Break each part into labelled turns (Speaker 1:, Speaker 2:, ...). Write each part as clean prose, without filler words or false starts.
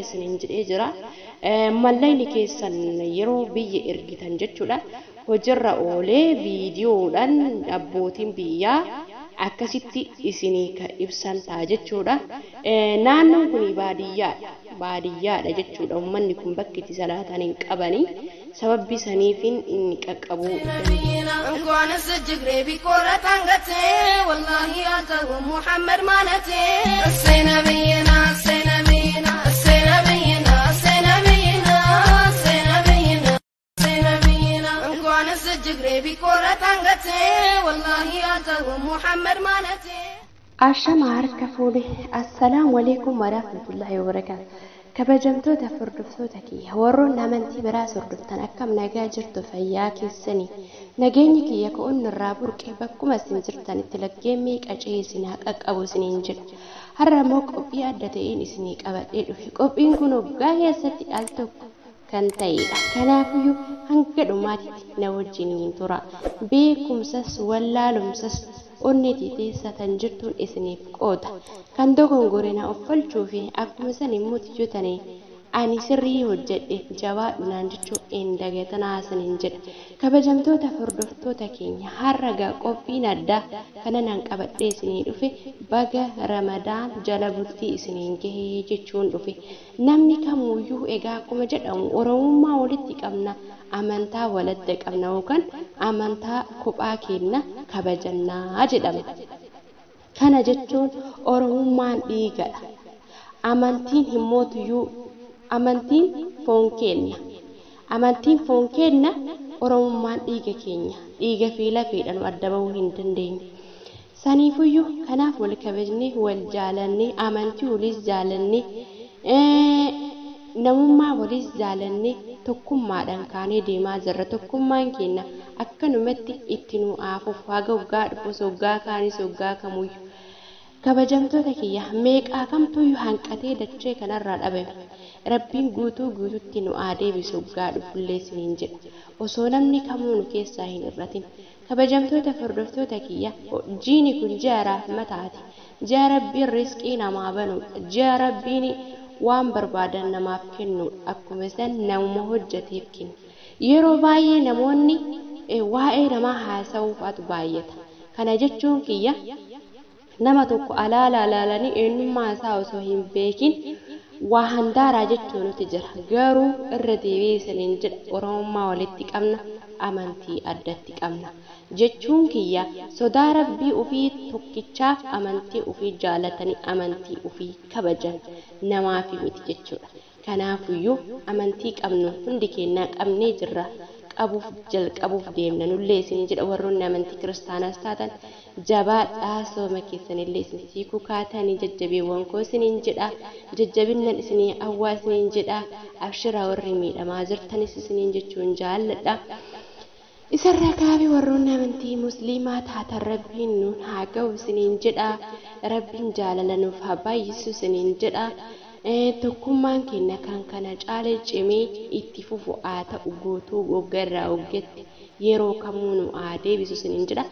Speaker 1: isiniin jedhee jira. Mallaqni keessan yeroo biyya ergitan jechuudha. Hojiirra oolee viidiyoodhaan abbootiin biyyaa akkasitti isinii kan ibsan ta'a jechuudha. Naannoon kun baadiyyaadha. Baadiyyaadha jechuudha. Uummanni kun bakki itti salaatan hin qabanii sababbi saniifin inni qaqqabuu
Speaker 2: እንኳንስ እጅግሬ ቢቆረጥ አንገቴ ወላሂ አልተውም ሙሐመድ ማለቴ። እሰይ ነብይና፣ እሰይ ነብይና፣ እሰይ ነብይና፣ እሰይ ነብይና፣ እሰይ ነብይና፣ እሰይ ነብይና። እንኳንስ እጅግሬ ቢቆረጥ አንገቴ ወላሂ አልተውም ሙሐመድ ማለቴ።
Speaker 1: Ashama harka fuune, assalaamu alaikum warahmatullahi wabarakaatu. Kabajamtoota hordoftoota kiyya, warroonni amantii biraas hordoftan, akkam nagaa jirtu, fayyaa keessanii? Nageenyi kiyya ka'uun irraa burqee bakkuma isin jirtanitti laggeen meeqa ce'ee isin haa qaqqabu isiniin jedha. Har'a immoo qophii adda ta'een isinii qabadhee dhufe. Qophiin kun waggaa keessatti al tokko kan ta'edha. Kanaafiyyuu hanga dhumaatitti na wajjiniin tura. Beekumsas wallaalumsas onneetii teessatan jirtuun isiniif qooda. Kan dogongore na uffalchuu fi akkuma san immoo tiyyotanii ani sirrii hojjedhe jabaadhu naan jechuu hin dagatanaa isiniin jedha. Kabajamtoota hordoftoota keenya, har'a gaa qophiin addaa kana nan qabadhee isinii dhufe baga Ramadaan jala bultii isiniin gahee jechuun dhufe. Namni kamuyyuu egaa akkuma jedhamu Oromummaa walitti qabna, amantaa walitti qabna yookaan amantaa kophaa keenya kabajannaa jedhama. Kana jechuun Oromummaan dhiigadha. Amantiin himmootuyyuu amantiin foon keenya. Amantiin foon keenya, Oromummaan dhiiga keenya. Dhiiga fi lafeedhaan adda bahuu hin dandeenyu. Saniifuyyuu kanaaf wal kabajnee, wal jaalannee, amantii waliis jaalannee, namummaa waliis jaalannee tokkummaadhaan kaanee deemaa jirra. Tokkummaan keenya akkanumatti itti nu aafuuf haga waggaa dhufus, waggaa kaanis, waggaa kamuyyuu. Kabajamtoota kiyya, meeqaa kamtuyyuu hanqatee dachee kanarraa dhabame. Rabbiin guutuu guututti nu haa deebisu waggaa dhufullee isiniin jedha. Osoo namni kamuu nu keessaa hin hir'atin. Kabajamtoota hordoftoota kiyya, jiini kun ji'a rahmataati. Ji'a Rabbiin rizqii namaa banudha. Ji'a Rabbiin waan barbaadan namaaf kennudha. Akkuma san namuma hojjeteef kenna. Yeroo baay'ee namoonni waa'ee namaa haasa'uufaatu baay'ata. Kana jechuun kiyya nama tokko alaala alaalanii eenyummaa isaa osoo hin beekin waa handaaraa jechuun nuti jira. Garuu irra deebi'ee isiniin jedha, Oromummaa walitti qabna, amantii addatti qabna. Jechuun kiyya sodaa Rabbii ofii tokkichaaf amantii ofii jaalatanii amantii ofii kabajan namaaf miti jechuudha. Kanaafiyyuu amantii qabnu hundi keenyaa qabnee jirra. Qabuuf jalqabuuf deemna nullee isin jedha. Warroonni amantii kiristaanaas taatan jabaadhaa, sooma keessanillee isin siikuu kaatanii jajjabeewwan koo isiniin jedha, jajjabinnan isinii hawwaa isiniin jedha, abshiraa warri miidhamaa jirtanis isiniin jechuun jaalladha. Isarraa kaafee warroonni amantii musliimaa taatan Rabbiin nuun haa ga'u isiniin jedha, Rabbiin jaalala nuuf haa baay'isu isiniin jedha. Tokkummaan keenya kan kana caalee cimee itti fufu haa ta'u, guutuu waggarraa waggaatti yeroo kamuu nu haa deebisu isiniin jedha.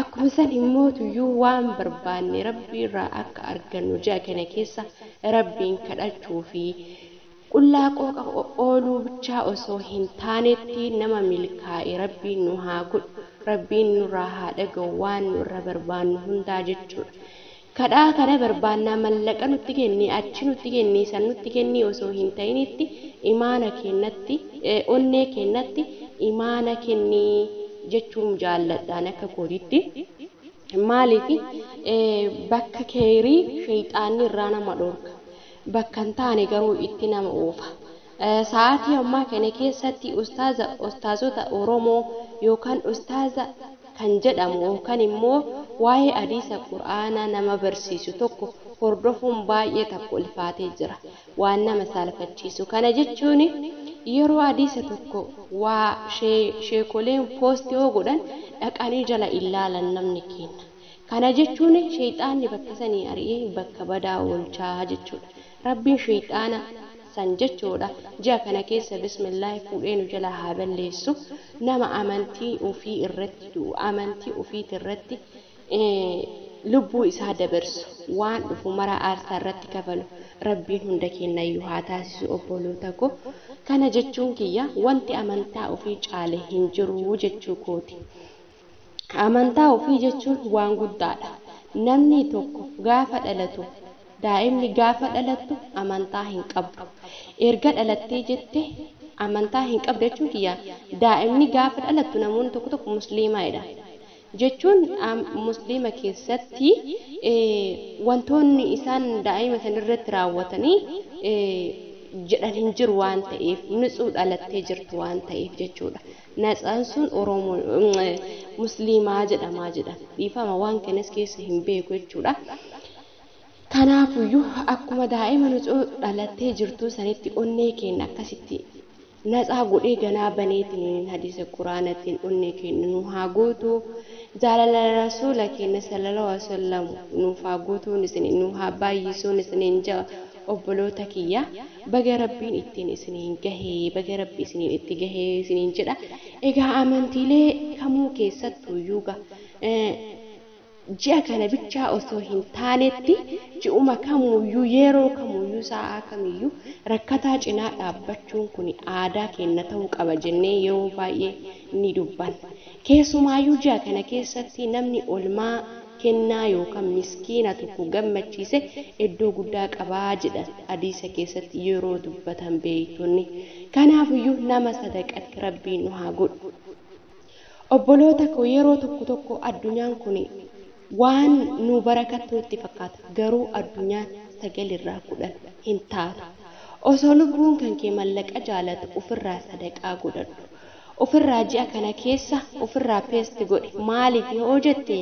Speaker 1: Akkuma san himmootuyyuu waan barbaanne Rabbii irraa akka argannu ji'a kana keessa Rabbiin kadhachuu fi qullaa qooqa ooluu bichaa osoo hin taanetti nama milkaa'e Rabbiin nu haa godhu, Rabbiin nurraa haa dhaga'u waan nu irra barbaannu hundaa jechuudha. Kadhaa kana barbaannaa mallaqa nutti kennee, achi nutti kennee, san nutti kennee osoo hin ta'initti imaana kennatti, onnee kennatti imaana kennii jechuun jaalladhaan akka kootitti. Maaliif bakka keerii sheexaanni irraa nama dhorka. Bakka hin taane garuu itti nama oofa. Sa'aatii ammaa kana keessatti ustaazota Oromoo yookaan ustaaza kan jedhamu yookaan immoo waa'ee hadiisa qura'aanaa nama barsiisu tokko hordofuun baay'ee takka ulfaatee jira. Waan nama saalfachiisu. Kana jechuun yeroo hadiisa tokko waa sheekoleen poostii yoo godhan dhaqanii jala ilaalan namni kenna. Kana jechuun sheexaanni bakka sanii ari'ee bakka badaa oolchaa jechuudha. Rabbiin sheexaana san jechuudha. Ji'a kana keessa bismillaahi fuudhee nu jala haa balleessu. Nama amantii ofii irratti du'u, amantii ofiit irratti lubbuu isaa dabarsu waan dhufu mara aarsaa irratti kafalu Rabbiin hunda keenyayyuu haa taasisu obboloota koo. Kana jechuun kiyya wanti amantaa ofii caale hin jiru jechuu kooti. Amantaa ofii jechuun waan guddaadha. Namni tokko gaafa dhalatu, daa'imni gaafa dhalattu amantaa hin qabdu. Erga dhalattee jette amantaa hin qabdu jechuun kiyya daa'imni gaafa dhalattu namoonni tokko tokko musliimaadha. Jechuun musliima keessatti wantoonni isaan daa'ima san irratti raawwatanii jedhan hin jiru waan ta'eef, nutsuu dhalattee jirtu waan ta'eef jechuudha. Natsaan sun Oromoo musliimaa jedhamaa jedhan. Dhiifama, waan kanas keessa hin beeku jechuudha. Kanaafuyyuu akkuma daa'ima nutsuu dhalattee jirtu sanitti onnee keenya akkasitti natsaa godhee ganaa baneetiin hadiisa quraanatiin onnee keenya nu haa guutu. Jaalala rasuula keenya sallallahu alaihi wasallam nuuf haa guutuun isin nu haa baay'isuun isiniin ja'a obboloota kiyya. Baga Rabbiin ittiin isiniin gahee, baga Rabbi isiniin itti gahee isiniin jedha. Egaa amantiilee kamuu keessattuyyuu ji'a kana bichaa osoo hin taanetti ji'uma kamuyyuu, yeroo kamuyyuu, sa'aa kamiyyuu rakkataa cinaa dhaabbachuun kun aadaa keenya ta'uu qaba jennee yeroo baay'ee ni dubbanna. Keessumaayyuu ji'a kana keessatti namni olmaa kennaa yookaan miskiina tokko gammachiise iddoo guddaa qabaa jedhan hadiisa keessatti yeroo dubbatan beektonni. Kanaafiyyuu nama sadaqatti Rabbiin nu haa godhu. Obboloota koo, yeroo tokko tokko addunyaan kun waan nu barakattu nutti fakkaata. Garuu addunyaan 9 irraa 10 hin taatu. Osoo lubbuun kan kee mallaqa jaalatu ofirraa sadaqaa godhadhu. Ofirraa ji'a kana keessa ofirraa peesti godhi. Maaliif yoo jette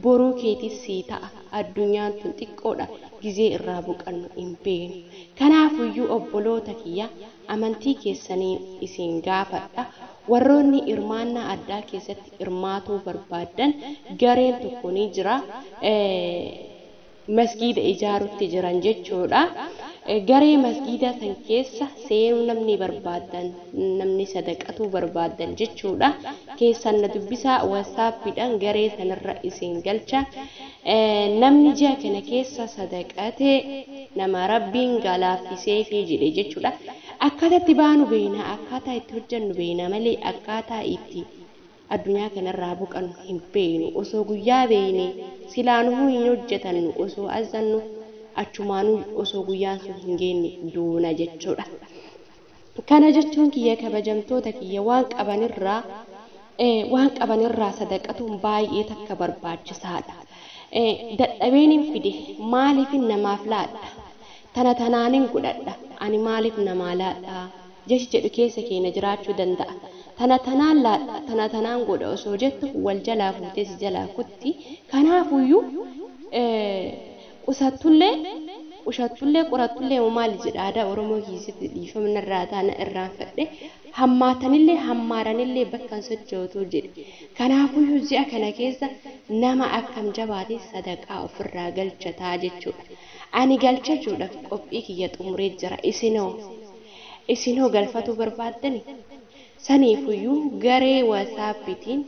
Speaker 1: boruu keetiif sii ta'a. Addunyaan tun xiqqoodha. Gizee irraa boqannu hin beeknu. Kanaafuyyuu obboloota kiyya, amantii keessanii isin gaafadha. Warroonni hirmaannaa addaa keessatti hirmaatuu barbaaddan gareen tokko ni jira. Masgiida ijaarutti jiran jechuudha. Garee masgiida san keessa seenuu namni barbaaddan, namni sadaqatuu barbaaddan jechuudha. Keessan na dubbisaa, WhatsAppiidhaan garee sanarra isin galcha. Namni ji'a kana keessa sadaqate nama Rabbiin galaaffisee fi jedhe jechuudha. Akkaataa itti baanu beekna, akkaataa itti hojjennu beekna malee akkaataa itti addunyaa kanarraa boqannu hin beeknu. Osoo guyyaa beekne silaanuu hin hojjetannu, osoo azannu achumaanuu osoo guyyaan sun hin geenye duuna jechuudha. Kana jechuun kiyya, kabajamtoota kiyya, waan qabanirraa sadaqatuun baay'ee takka barbaachisaadha. Dadhabeen hin fide, maaliifin namaaf laadha? Tana tanaanin godhadha, ani maaliif namaa laadha? Jechi jedhu keessa keenya jiraachuu danda'a. Tana tanaan laadha, tana tanaan godha osoo jettu wal jalaa fuutee si jalaa kutti. Kanaafuyyuu qusattullee qushattullee qorattullee maali jedha aadaa Oromoo keessatti, dhiifamna irraa taana irraanfadhe, hammaatanillee hammaaranillee bakka hin sochootu jedhe. Kanaafuyyuu ji'a kana keessa nama akkam jabaate sadaqaa ofirraa galchataa jechuudha. Ani galchachuudhaaf qophii kiyya xumuree jira. Isinoo galfatuu barbaaddani? Saniifuyyuu garee WhatsAppiitiin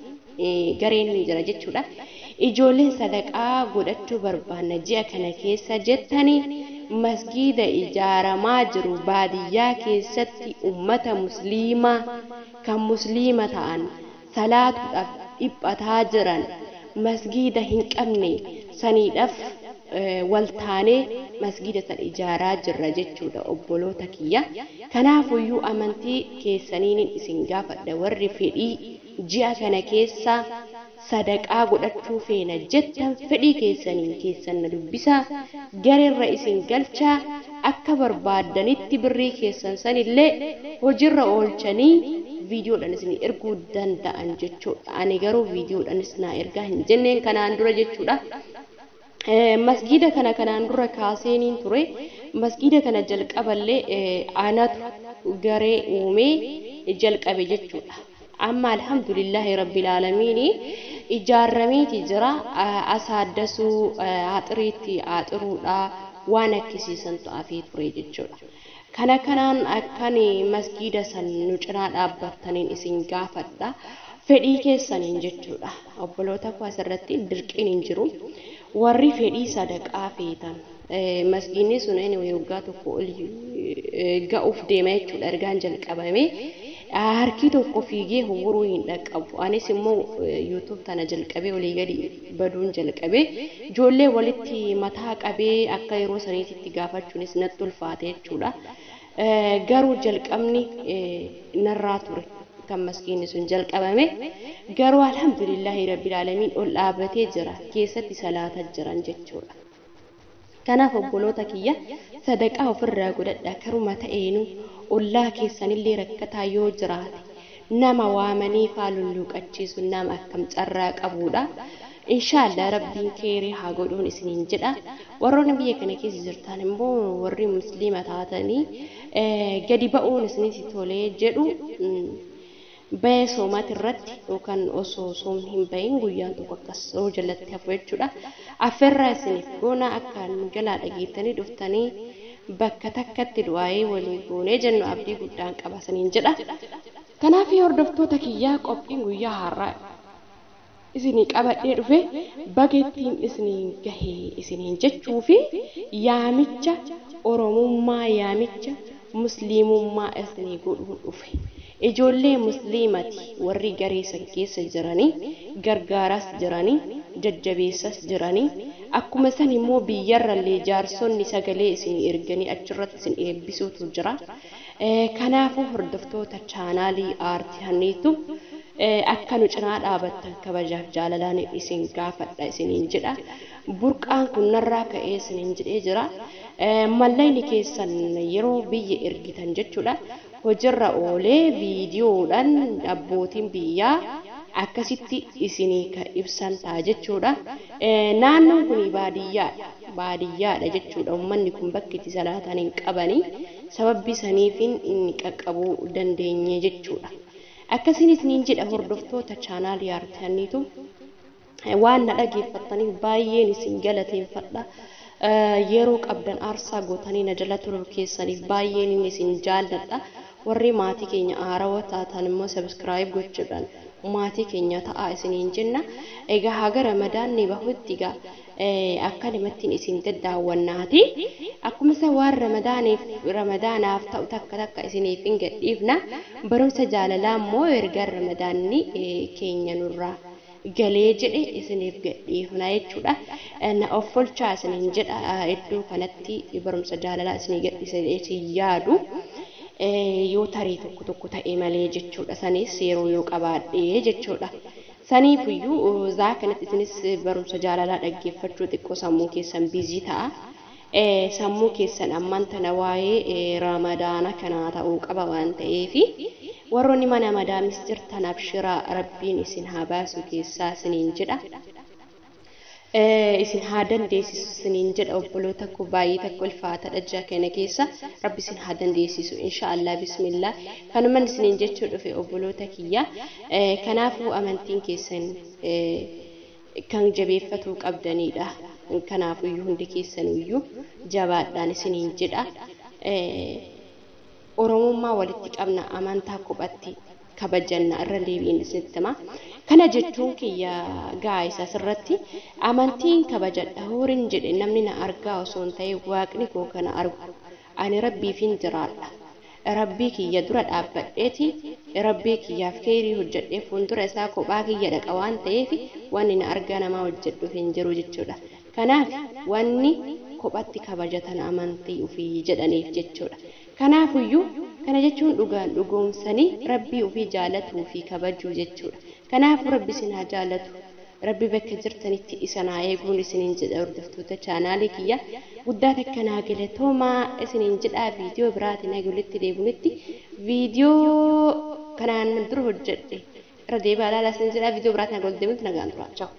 Speaker 1: gareen ni jira jechuudha. Ijoolleen sadaqaa godhachuu barbaanna ji'a kana keessa jettanii masgiida ijaaramaa jiru baadiyyaa keessatti ummata musliimaa kan musliima ta'an salaatuudhaaf dhiphataa jiran masgiida hin qabne saniidhaaf waltaanee masgiida san ijaaraa jirra jechuudha, obboloota kiyya. Kanaafuyyuu amantii keessaniin isin gaafadha, warri fedhii ji'a kana keessa sadaqaa godhachuu feena jettan fedhii keessaniin keessan na dubbisaa, gareerra isin galchaa, akka barbaaddanitti birrii keessan sanillee hojiirra oolchanii viidiyoodhaan isin erguu danda'an jechuudha. Ani garuu viidiyoodhaanis naa ergaa hin jenneen kanaan dura jechuudha. Masgiida kana kanaan dura kaaseeniin ture. Masgiida kana jalqaballee anatu garee uumee jalqabe jechuudha. Amma alhamdulillahi rabbil aalamiini ijaarrameeti jira. Asaaddasuu haxiriitti haxiruudha waan akkisiisantu hafee ture jechuudha. Kana kanaan akkan masgiida san nu cinaa dhaabbattaniin isin gaafadha. Fedhii keessaniin jechuudha. Obboloota koo, asirratti dirqiin hin jiru. Warri fedhii sadaqaa feetan masgiinni sun anyway waggaa tokko ol ga'uuf deema jechuudha ergaan jalqabame. Harki tokko fiigee huwwuruu hin dhaqqabu. Anis immoo YouTube tana jalqabee olii gadi baduun jalqabee ijoollee walitti mataa qabee akka yeroo saniititti gaafachuunis natti ulfaate jechuudha. Garuu jalqabni narraa ture kan maskiinni sun jalqabame. Garuu alhamdulillahi rabbil aalamiin ol dhaabbatee jira, keessatti salaata jiran jechuudha. Kanaaf obboloota kiyya sadaqaa ofirraa godhadha. Karuma ta'eenu ollaa keessanillee rakkataa yoo jiraate nama waamanii faa lulluuqachiisu nama akkam carraa qabuudha. Inshaallah rabbiin keerii haa godhuun isiniin jedha. Warroonni biyya kana keessa jirtan immoo warri musliima taatanii gadi ba'uun isinitti tolee jedhu ba'ee soomaati irratti yookaan osoo soomni hin bahin guyyaan tokko akkas yoo jalatti hafu jechuudha. Affeerraa isiniif goona akka nu jalaa dhageettanii dhuftanii bakka takkatti du'aayee walii goonee jennu abdii guddaan qaba isiniin jedha. Kanaaf hordoftoota kiyyaa qophiin guyyaa har'aa isinii qabadhee dhufe baga ittiin isiniin gahee isiniin jechuu fi yaamicha Oromummaa yaamicha musliimummaa isinii godhuun dhufe. Ijoollee musliimati warri garee san keessa jiranii gargaaraas jiranii jajjabeessas jiranii akkuma san immoo biyyarrallee jaarsonni sagalee isin erganii achirratti isin eebbisuutu jira. Kanaafuu hordoftoota chaanaalii aartii hanniitu akka nu cinaa dhaabattan kabajaaf jaalalaan isin gaafadha isiniin jedha. Burqaan kun narraa ka'ee isiniin jedhee jira. Mallayni keessan yeroo biyya ergitan jechuudha. Hojiirra oolee viidiyoodhaan abbootiin biyyaa akkasitti isinii kan ibsan ta'a jechuudha. Naannoon kun baadiyyaadha. Baadiyyaadha jechuudha. Uummanni kun bakki itti salaatan hin qabanii sababbi saniifin inni qaqqabuu dandeenye jechuudha. Akkasiin isiniin jedha hordoftoota chaanaalii aartaniitu waan na dhageeffattaniif baay'een isin galateeffadha. Yeroo qabdan aarsaa gootanii na jala turuu keessaniif baay'een isin jaalladha. Warri maatii keenya haarawaa taatan immoo sabiskiraayib gochuudhaan maatii keenya ta'aa isiniin jenna. Egaa haga ramadaanni bahutti egaa akka namattiin isin daddaawwannaati. Akkuma isa waan ramadaanaaf ta'u takka takka isiniif hin gadhiifna. Barumsa jaalalaa immoo erga ramadaanni keenya nurraa galee jedhe isiniif gadhiifna jechuudha. Na offolchaa isiniin jedha iddoo kanatti barumsa jaalalaa isinii gadhiisa isin yaadu. Yoo tarii tokko tokko ta'e malee jechuudha. Sanis yeroo yoo qabaadhee jechuudha. Saniifiyyuu zaa kanatti isinis barumsa jaalalaa dhaggeeffachuu xiqqoo sammuu keessan biizii ta'a. Sammuu keessan ammaan tana waa'ee ramadaana kanaa ta'uu qaba waan ta'eefi warroonni mana madaamis jirtan abshiraa rabbiin isin haa baasu keessaa isiniin jedha. Isin haa dandeessisu isiniin jedha obboloota koo baay'ee takka ulfaataadha ji'a kana keessa rabbi isin haa dandeessisu inshaallah bismillah kanuman isiniin jechuu dhufe obboloota kiyya. Kanaafuu amantiin keessan kan jabeeffatuu qabdanidha. Kanaafuyyuu hundi keessanuyyuu jabaadhaan isiniin jedha. Oromummaa walitti qabna amantaa kophatti kabajanna irra deebiin isinitti hima. Kana jechuun kiyya gaa'isa asirratti amantiin kabajadha horiin jedhe namni na argaa osoo hin ta'in waaqni koo kana argu ani rabbiifin jiraadha. Rabbii kiyya dura dhaabbadheeti rabbii kiyyaaf keerii hojjedhee fuuldura isaa kophaa kiyya dhaqa waan ta'eef wanni na argaa namaa hojjedhuuf hin jiru jechuudha. Kanaaf wanni kophatti kabajatan amantii ofii jedhaniif jechuudha. Kanaafuyyuu kana jechuun dhugaan dhugoomsanii rabbii ofii jaalatuu fi kabajuu jechuudha. Kanaafuu rabbi isin haa jaalatu. Rabbi bakka jirtanitti isin haa eeguun isiniin jedha hordoftoota chaanaalii kiyya. Guddaa takka naa galatoomaa isiniin jedha viidiyoo biraatiin haga walitti deebinutti viidiyoo kanaan dura hojjedhe irra deebi'aa ilaalaa isiniin jedha viidiyoo biraatiin haga walitti deebinutti nagaan turaa. Ciao.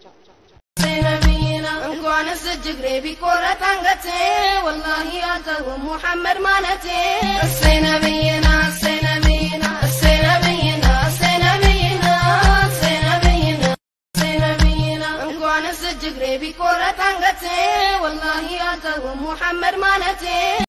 Speaker 2: እንኳንስ እጅግሬ ቢቆረጥ አንገቴ ወላሂ አልተውም ሙሐመድ ማለቴ። እሰይ ነብይና እሰይ ነብይና እሰይ ነብይና እሰይ ነብይና እሰይ ነብይና እሰይ ነብይና እንኳንስ እጅግሬ ቢቆረጥ አንገቴ ወላሂ አልተውም ሙሐመድ ማለቴ።